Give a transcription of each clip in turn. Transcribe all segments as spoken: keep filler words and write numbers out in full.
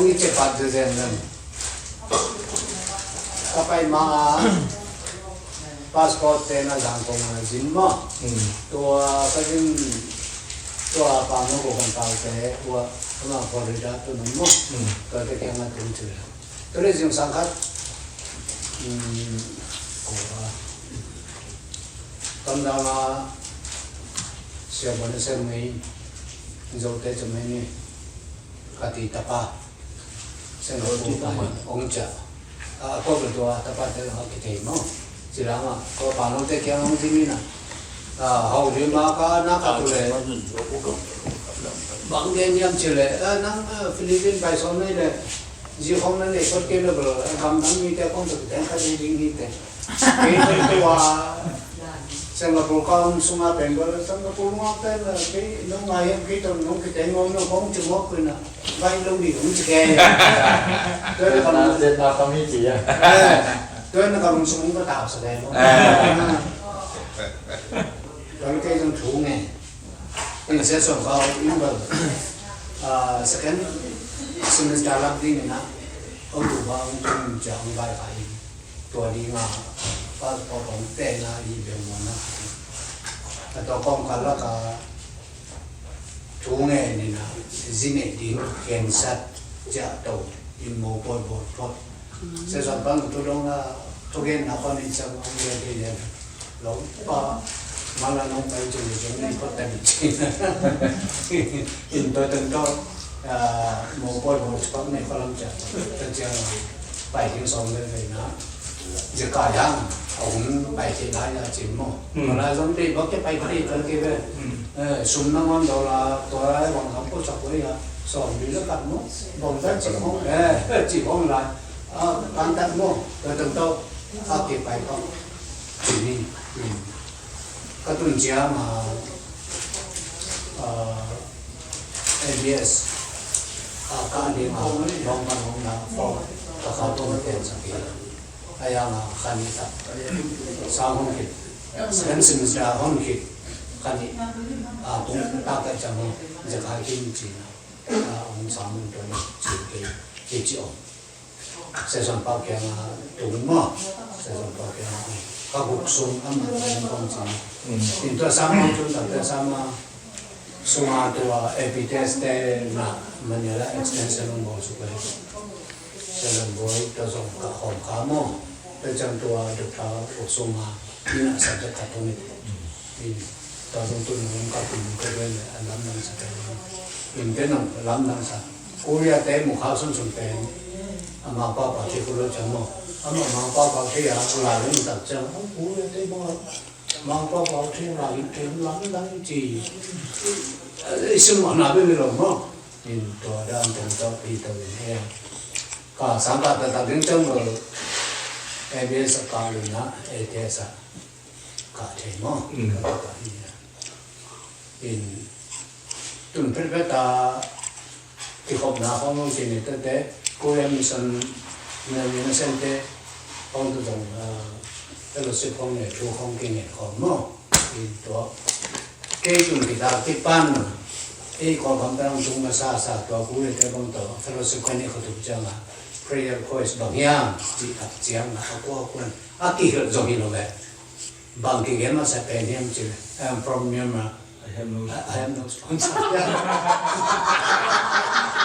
Ni cepat zezen nan. Ka pai ma a passport te na Zangkong a zin maw. Tua ka zin tua pa no ko kan pau te ua ama Florida tu nung maw. Tua te kiang a tung tu. Tua le zingsang khat ko a Tamdang a Siabuan a sem mei Zote cemei ni ka ti tapa. Singapore pa hi ong cia. A ko bel tua tapa te ha kithei maw. Ci lama ko pa note kiang ong zin ni na. A hau ri ma ka na ka tu le. Bang gen yam ci le a nang Philippine pai som nei le. Zi khong na nei kot kei le bel a gam dang mi te khong tu te ka ding ding hi te. Kei tu tua Singapore ka om sunga pen bel Singapore ma pen kei nong ngai yam kei tong nong kei te ngom nong khong ci ngok kui na. Vai lo ni ung ci ke. Tua na ka lung tua na ka lung sung ka tau sa dai mo. Tua na kei zong thu nge. In se song ka in bel second semester lak ding ina. Ong tu ba ong tung ja ong bai ka in. Tua ding a passport ong te na i bel mo na. A tua kong ka lak a Thu nge nina, zi ne ding, khensat, ciah to, in mo poi bawt phot. Sesan pan thu dong a, thu gen na pan in sang ong gen gen gen. Lo pa, mala nong pai chung chung ni phot ta ni chi. In to teng to, mo poi bawt phot ne pa lam ciah. Ta ciah pai ding song le le na. Zia kai hang a hun pai thei lai a cin maw. Tua lai zong tei bak ke pai thei tuan ke ve. Sum na ngon dau la tua lai bang zong ko sak ko ia. Sawm li la kat maw. Bang zong cin maw. Cin maw lai. Kan tat maw. Tua teng tau a ke pai kau. Cin ni. Ka tun ciang a ABS a ka ding a bang bang hong na fawk ka kha tawm pen sak hi. A yang a khan hi tak sang hong khit, second semester hong khit khan hi. A tung tak tak cang hong zia kha kim ci na. A hong sang hong tuan ci kei kei ci ong. Seson pau kiang a tung maw. Seson pau kiang a tung. Ka guk sung a ma tung kong ci. In tua sama tung tak tua sama sunga tua A P test te na Manila extension ong bawl suk le. Seson boi tua zong ka khom ka maw. Tua cang tua doctor guk sunga ina subject ka tung it. In Tua zong tu nung ka kum ka vel le a lamdang sa ka lam. In te nong lamdang sa. Korea te mu khau sun sun pen. A ma pa pa thi ku lo cang mo. A ma ma pa pa thi a la lung tak cang. Korea te bo. Ma pa pa thi la lung te lamdang ci. Isim ma na be lo mo. In tua dan tong tau pi tau in he. Ka sang ka ta ta ding cang lo. A B S ka lu na A T S a. Ka thei maw. Ka thei. In tun phetphet a kikhopna khong hong kine tete Korea Mission na Mission te hong tu zong fellowship hong ne thu hong kine khong maw. In tua kei tun kita kipan ei ko bang tang tung masa sa tua Korea te bang tua fellowship kane ko tu ciang a prayer request bang hiam ci tak ciang a kua kuan a kihilh zong hi lo ve. Bang kigen masa pen hiam ci le. I am from Myanmar. I have no I have no sponsor.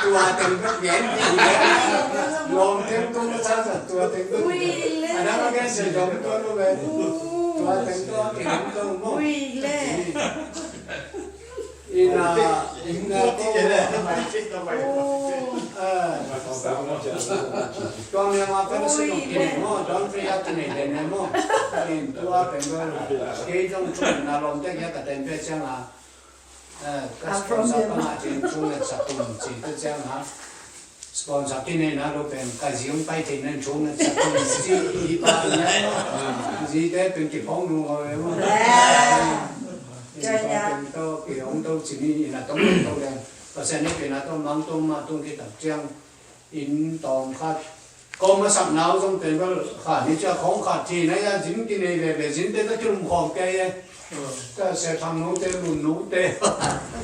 Tua teng bek gen gen. Lawm teng tung masa sa tua teng bek. Ui le. Anang a gen se lawm tua lo ve. Tua teng tua kigen tua mo. Ui le. Ina, ina ko. Tuang yang apa na sino kini mo, tuang pria kini dene mo. In tua penggal. Kei jong chung na lom te kia ka tempe chang a. Ka sponsor pa ma ching chung le sa kum chi te chang a. Sponsor kine na lo pen ka ziong pai te nen chung le sa kum chi i pa na. Zi te pen ki phong lu ngau le mo. Tua pen tawh kei hong to cih ni in a tong tong deng. Pasian nih pen a tawh mang tong mah tong kei tak ciang in tawm khat. Kong masak nau zong pen bel kha ni cia khong khat thi na ia zin kinei veve zin te ta kilum khawm kei e. Ta se thang nu te lun nu te.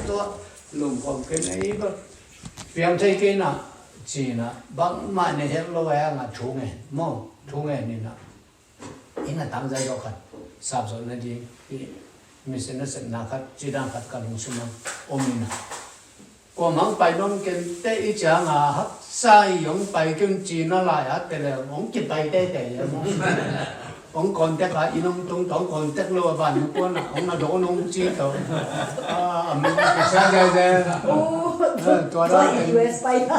Tua lum khawm kei na i bel. Piang thei kei na. Ci-in ah bangmah nei het lo a, hang a thu ngen maw, thu ngen in ah, inn a tangzai zaw khat sapzawh nading, hih mission na sepna khat, cidam khat ka lungsim ah om in ah, kuamah hong pai nawn kei inteh, i ciang a haksa i hong pai kei un ci-in a, lai a teh leh hong kipai teitei a maw. Hong contact a, inn hong tung tawh, hong contact lo a, van hong kuan a, hong na dawn hong ci tawh. Ah, a min hong kisia ziauziau. Oh, tua tua dan i U S pai na.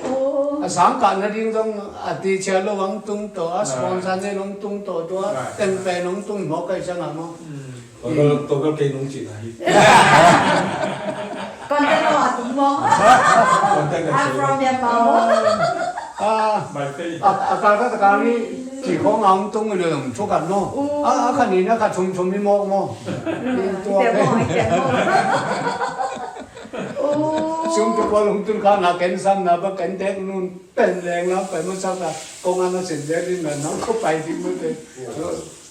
Oh. A sang kah nading zong a teacher lo hong tung tawh, a sponsor nen hong tung tawh, tua teng pen hong tung mawk kai ciang a maw. Tawgal, tawgal kei nung cihna hi. Contact lo a tung maw. Contact lo a tung. I'm from Myanmar maw. Ah, my face. A, a kal khat a kal ni, ci khawng a hong tung i lo, hong thu khat maw. Oh. A, a khat ni na khat thum thum i mawk maw. Oh. Sum te pawl hong tun kha na ken sam na ba ken tek nun pen leng na pai masak na kong a na sin zel in na na ko pai ding maw te.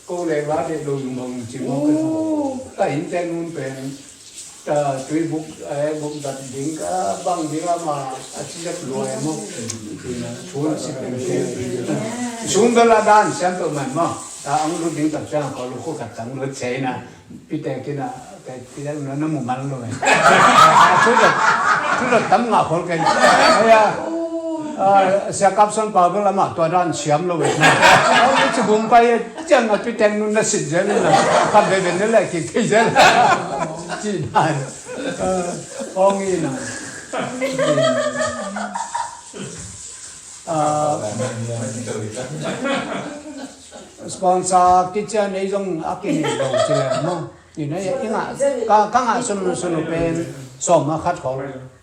Ko leng la de lo yung bang ci maw ka. Oh. Ka inn te nun pen, ah, tui buk, eh, buk dat ding ka bang ding a ma a ci zat lua e maw. Ci na, thu a si pen ke. Sum bel a dan siam peuhmah maw. Ta ang lut ding tak ciang ko lu khu khat tang lut cei na. Pi Teng kina, pi Teng na, na mu man lo e. Thu zat, thu zat tam ngah khol ken. Aya. Ah, Sia Kap Suan Pau bel amah tua dan siam lo e. Ci bum pai e, ciang a Pi Teng nun na sit zel na. Khat veve ne le kik thei zel. Ci dan. Ah, ong i na. Ah, sponsor kician ei zong a kinei lo ci le maw. Ina, i ngah, ka, ka ngah sunu, sunu pen sawm a khat khol.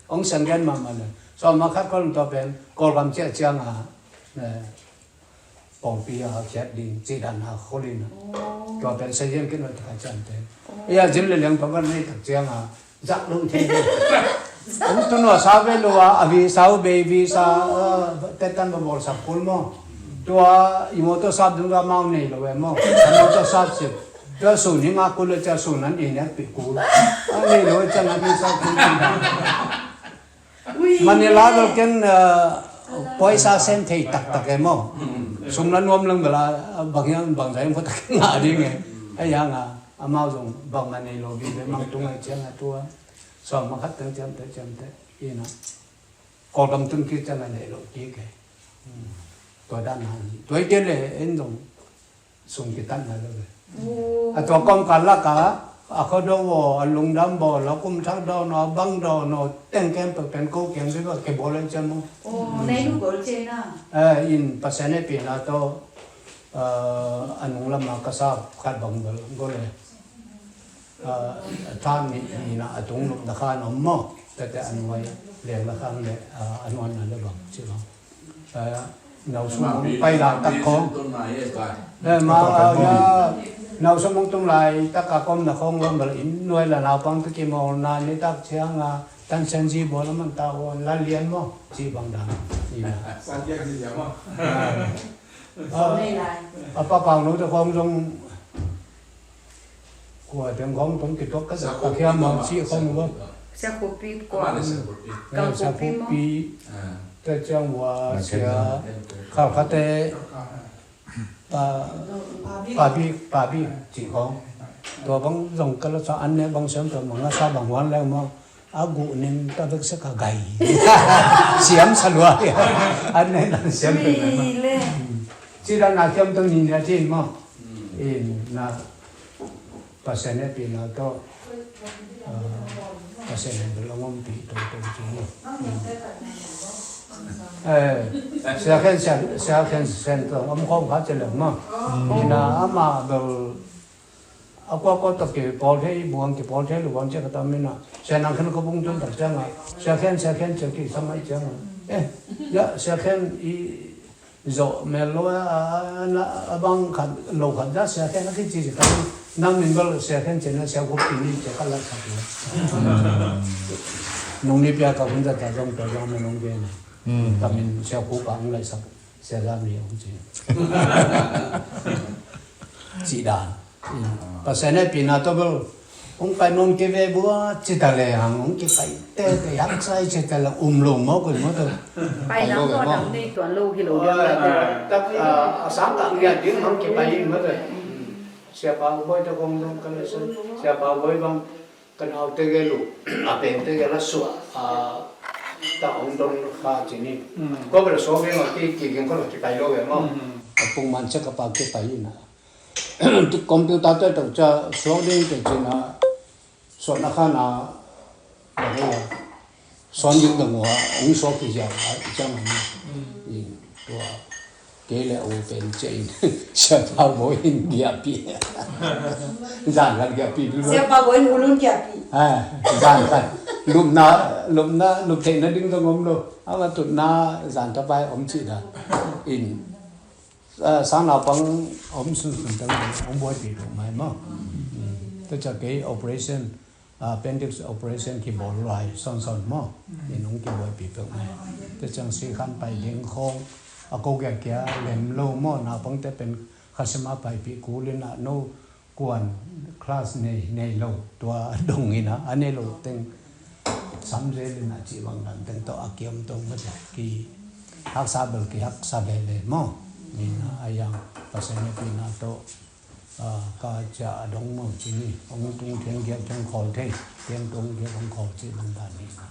Ong siang gen mahmah le. Sawm a khat khol tua pen Kawlgam ciah ciang a, eh, pawngpi a khiat ding ci dan a khol in a. Oh. Tua pen sa hian kei no taka cian te. Oh. Ia zin le liang tua ban nei tak ciang a. Zak lo thei lo. Ong tun a sa ve lo a, a visa, u bei visa, eh, tetan ba bawl sak kul maw. Tua i motor sap dung ga mau nei lo e maw. A motor sap sip. Tua sun hi nga kul le cia sun an i nek pi kul. A nei lo e cia nga pi sa kul pi da. Ui. Manila bel ken, eh, poisa sem thei taktak e maw. Sum la nuam lang bel a, bang hiang bang zai maw tak nga ding e. Ai hang a, amau zong bang ma nei lo bi be mang tung ai ciang a tua. Sawm a khat teng ciam te, ciam te. Ina. Kawlgam tun kik ciang a nei lo kik e. Tua dan a hi. Tua i kei le en zong sung kitat na lo ve. Oh. A tua kawmkal lak a, a khuado aw, a lungdam bawl, a kum thak dawn aw, a bang dawn aw, teng kem pek pen ko kiang ve va ke bawl ai ciam aw. Oh, nei nu gol ciang na. Eh, in Pasian e pi na to, eh, a nung lam a ka sa khat bang bel gol e. Ah, than ni, ni na a tung luk na khan om maw. Tete a nuai leng na khan le, ah, a nuan na le bang ci bang. Ah, nau sum hong pai laitak khong. Eh, ma, ah, na, nau sum hong tung laitak a kom na khong lam bal in nuai la naupang te kimawl na ni tak ciang a tan sen zi bawl a man ta on la lian maw. Ci bang dan. Ni na. San lian zi lian maw. Ah. Ah, a pa pang nu te khong zong Kua teng khong tong kituak ka zak ka khiam mang ci khong ba. Sia Khupi kua. Sia Khupi. Sia Khupi. Te ciang ua sia khalkhate pa, pa bi, pa bi ci khong. Tua bang zong ka la sa an ne bang siam tua manga sa bang wan leng ma. A guh ning ta vek sia ka gai. Siam sa lua. An ne nang siam pe mai ma. Ci dan a thiam tong ni nia ci ma. In na Pasian e pi na to. Pasian e bel ong om pi to to ci. Eh, sia khen sia, sia khen sen to om khom kha ci le ma. Ina ama bel A kua kua tak kipawl thei, buang kipawl thei, lu buang ciah ka tam mina. Sia nang khen ka bung tun tak ciang a. Sia khen, sia khen ciah ki samai ciang a. Eh, ya, sia khen i zo mel lo a, a, a, a bang khat, lo khat ya, sia khen a ki ci ci tam. Nang min bal sia khen ciah na sia kup ki ni ciah ka lat khat ya. Nung ni pia ka hun za ta zong ta zong na nung gen. Ka min sia kup ang lai sak. Sia za mi ang ci. Ci dan. Pasian e pi na to bel, Hong pai nawn kei ve bua, ci ta le hang, hong kipai tete, haksa i ci ta le um lo maw, koi maw tawh. Pai nang lo, tua ve maw? Dang nei tuan lo hi lo ding. Ah, tak, ah, a sang kah ngiat ding hong kipai in maw tawh. Siapa Bawi tawh kong dong ka le sa, Siapa Bawi bang ka naute gel uh, a pente gel a suah, ah, ta hong dong kha ci ni. Ko bel suak ding a ki, ki ging ko lo kipai lo ve maw. A pung man sia ka pa kipai in a. Computer te tawh ca suak ding te cin a, suahna khan a, bang a, suan ding bang a, hong suak hi ziau a, i ciang a ni. Tua, kei le a u pen ciah in, Siapa Bawi in giahpih. Zan khat giahpih. Siapa Bawi in ulun giahpih. Ah, zan khat. Lupna, lupna, lup theihna ding zong om lo. Ama tutna zan tapai om cih dan. In. Ah, sang naupang om sunsun tang hong buaipih tuk mai maw. Tua ciang kei operation, ah, appendix operation kibawl lai sawnsawn maw. In hong kibuaipih peuh mai. Tua ciang sikhan pai ding khawng a ko giakia lem lo maw. Naupangte pen khasima paipih kul in a no kuan class nei, nei lo, tua dong in a, a nei lo teng sam zel in a cih bang dan teng tawh a kiam tong mate, ki haksa bel ki haksa vele maw. Ni na a yang Pasian hehpihna tawh, ah, ka ciah a dong maw ci ni, hong tung thiang giak thiang khawl thei, thiang tung giak hong khawl cih bang dan ni na.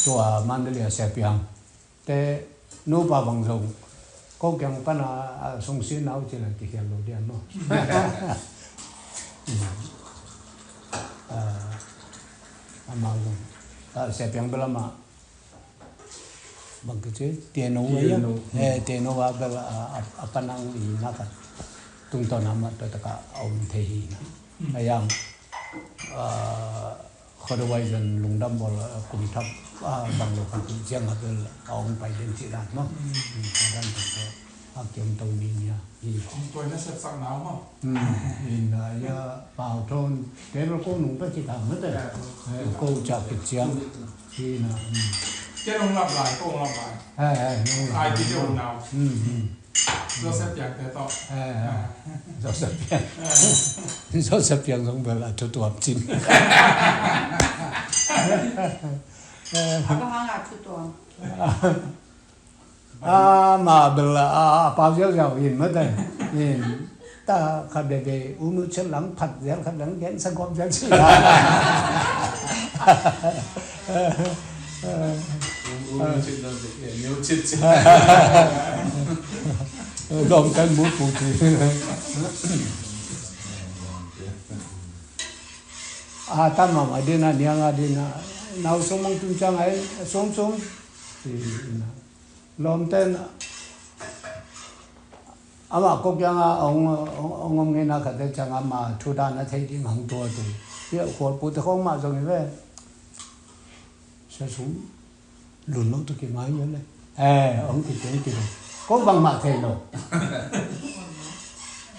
Tua Mandalay a Sia Piang te nupa bang zong ko kiang pan a, a sungsi nau ci la kikhial lo diam maw. Ah, amau zong, ah, Sia Piang bel amah bang kici, Tieno a, Tieno. Eh, Tieno a bel a, a, a panang i na khat tungtawn a mah tua takah a om thei hi na. A yang, ah, Khuadawai zan lungdam bawl, ah, kum thap, ah, bang lo khat ciang a bel a hong pai den cih dan maw. Tua dan teng tawh a kiam to ni nia. Hi. Hong tua na sepsak nau maw. In, ah, ya, Pau Thon, te bel ko nung pa ci ta mate. Ko ca kit ciang. Hi na. Ke nung lap lai, ko nung lap lai. Ai, ai, nung lap. Ai, ki ke nung nau. Joseph Piang te tawh. Joseph Piang. Joseph Piang zong bel a thu tuam cin. A bang hang a thu tuam. Amah bel a, a pau ziauziau in mate. In ta khat veve u nu chet lang phat zial khat lang gen sa gawp zial cin. U nu chet lang, u nu chet chet. Dawm kan mut pu ci. A tam mama dina, niang a dina, nau sung mong tun ciang ai sung sung. Lawmten amah ko kiangah hong, hong, hong om ngeina khatte ciangah ama thu dan a thei ding hong tua tu. Hiah khualpute khawng mah zong hi ve. Sia sum lun lo tu ki mai le. Eh, hong ki teng ki lo. Ko bangmah thei lo.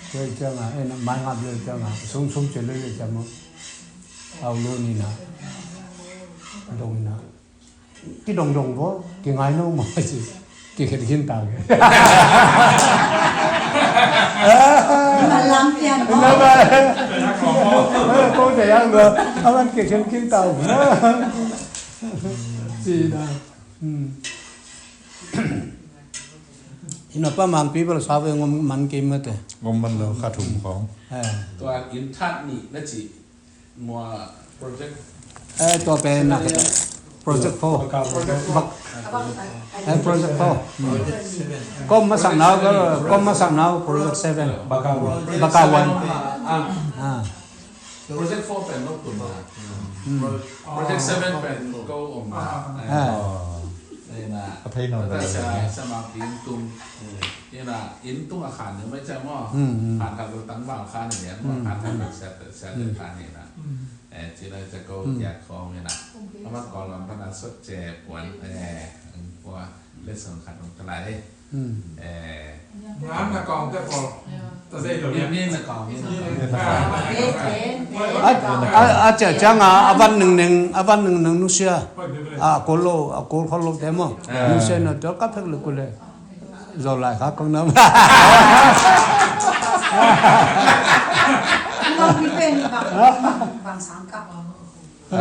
Tua ciangah, eh, na mai ngap le ciangah, sum sum ci le le ciangah. Au lo ni na. Dong na. Kidongdong bo, kingai no maw ci. Kikhen khin ta ve. Malam pian bo. Na ba. Ko de yang go. Aman kikhen khin ta ve. Ci da. Hmm. Ina pa mang people sa ve ngom man kei mate. Ngom man lo kha thum khong. Eh. Tua in that ni na ci. Mua project. Eh, tua pen na project four. Bak. Eh, project four. Hmm. Kom masak nau, kom masak nau project seven. Bakawan. Bakawan. Ah. Ah. Project four pen lo tun na. Hmm. Project seven pen ko om na. Ah. Ni na. A phei no. Ta sa sa ma pin tung. Ni na in tung a khan ni mai cha mo. Hmm, hmm. Khan ka lo tang bang khan ni mo. Hmm. Khan ka lo sa sa khan ni na. Eh, ci lai ca ko kia khawng hi na. Amah kawlawm pana sot ce puan, eh, ang pua lesson khat hong ka lai. Eh. Ngam na kawng te pawl. Ta zei lo. Ni, ni na kawng, ni na kawng. A, a, a cia ciang a, a van neng neng, a van neng neng nusia. A kol lo, a kol khol lo te mo. Eh. Nusia na tua ka phek le ku le. Zo lai kha kong nam. Bang mi pen bang, bang, bang sang kap a.